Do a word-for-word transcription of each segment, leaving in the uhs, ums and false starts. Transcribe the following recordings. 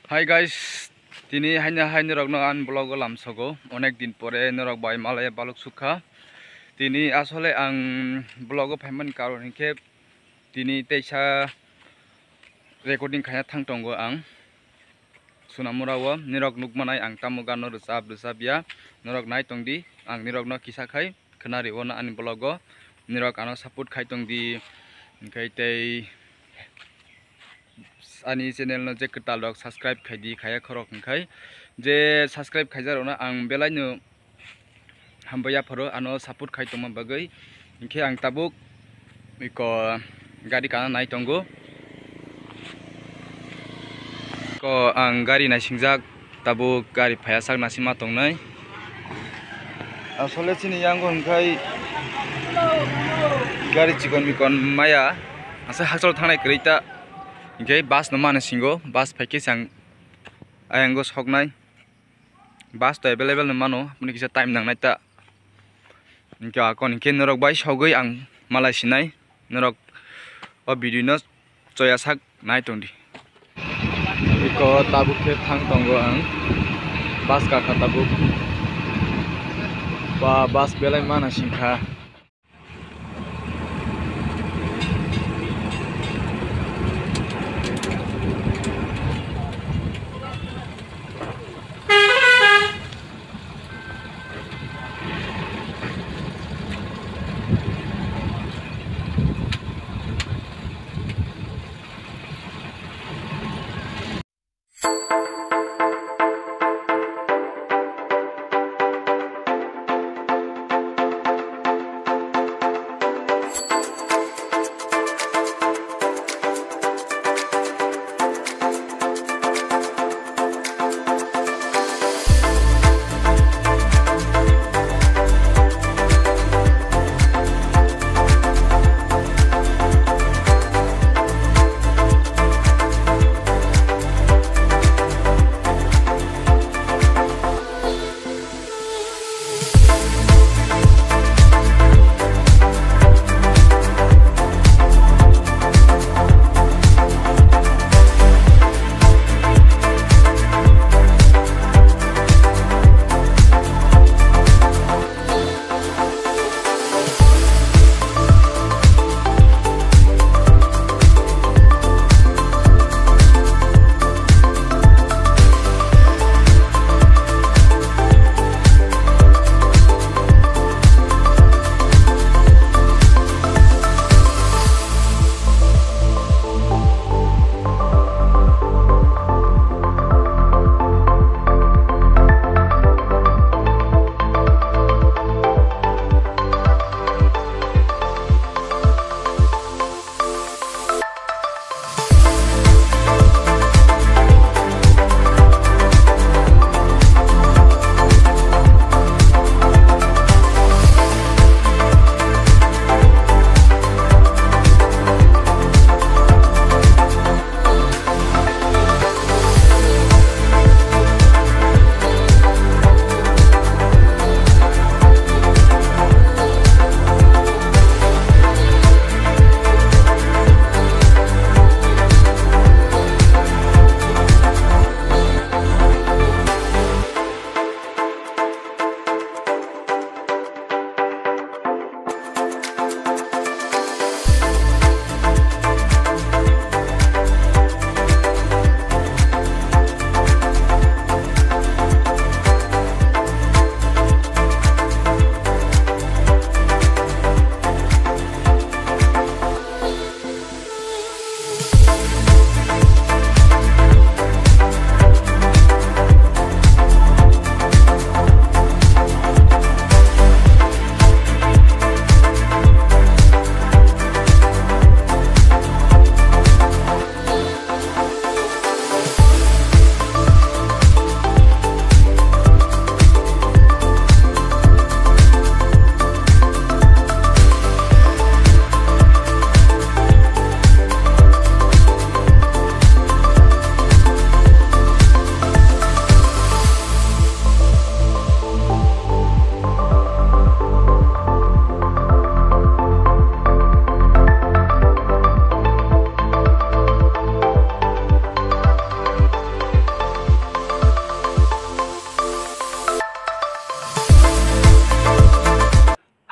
Hi guys, tini haino hai norokno ani vlog o lamsogo. Onek din pore norok bai malaya baluk sukha. Tini asole ang vlog o phaimani karon hinkhe tini teisa recording khaina thang tongo ang Sonamura o. Norok nukmanai ang tamo gano rwchap rwchap ya. Norok nai tongdi, ang norokno kisa khai khwnari ono ani vlog o. Norok ano support khai tongdi, hinkhe tei ani channel no je kwtal rok subscribe khai di, khaya khorok hwnkhai je subscribe khaijak rokno ang belai no hambai yapharo ano support khai tongma bagwi. Hinkhe ang tabuk iko gari kana nai tongo, ko ang gari naisingjak. Tabuk gari phaiya sak naisingma tongnai. Asole chini yango hwnkhai gari chikon mikon maya, asa hakchalo thangnai kwrwi ta. Hinkhe bus no mano singo, bus phaikhe chang ayango soknai. Bus to available no mano, hapni kisa time nangnai ta. Hinkhe akon hinkhe norok bai sogwi ang malai sinai. Norok o video no choya sak nai tongdi. Iko tabuk khe thang tongo ang. Bus kakha tabuk. Ba bus belai mana singkha.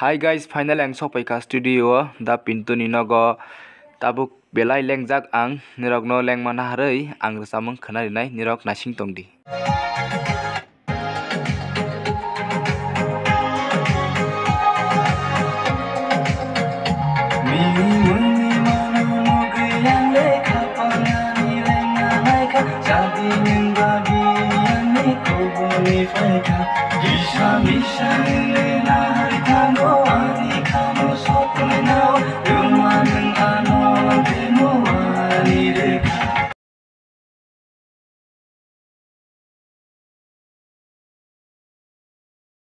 Hi guys, finally ang sokpaikha studio o, da Pintu ni nogo. Tabuk belai lengjak ang, nirokno lengma naharwi ang rwchapmung khwna rinai, nirok naising tongdi.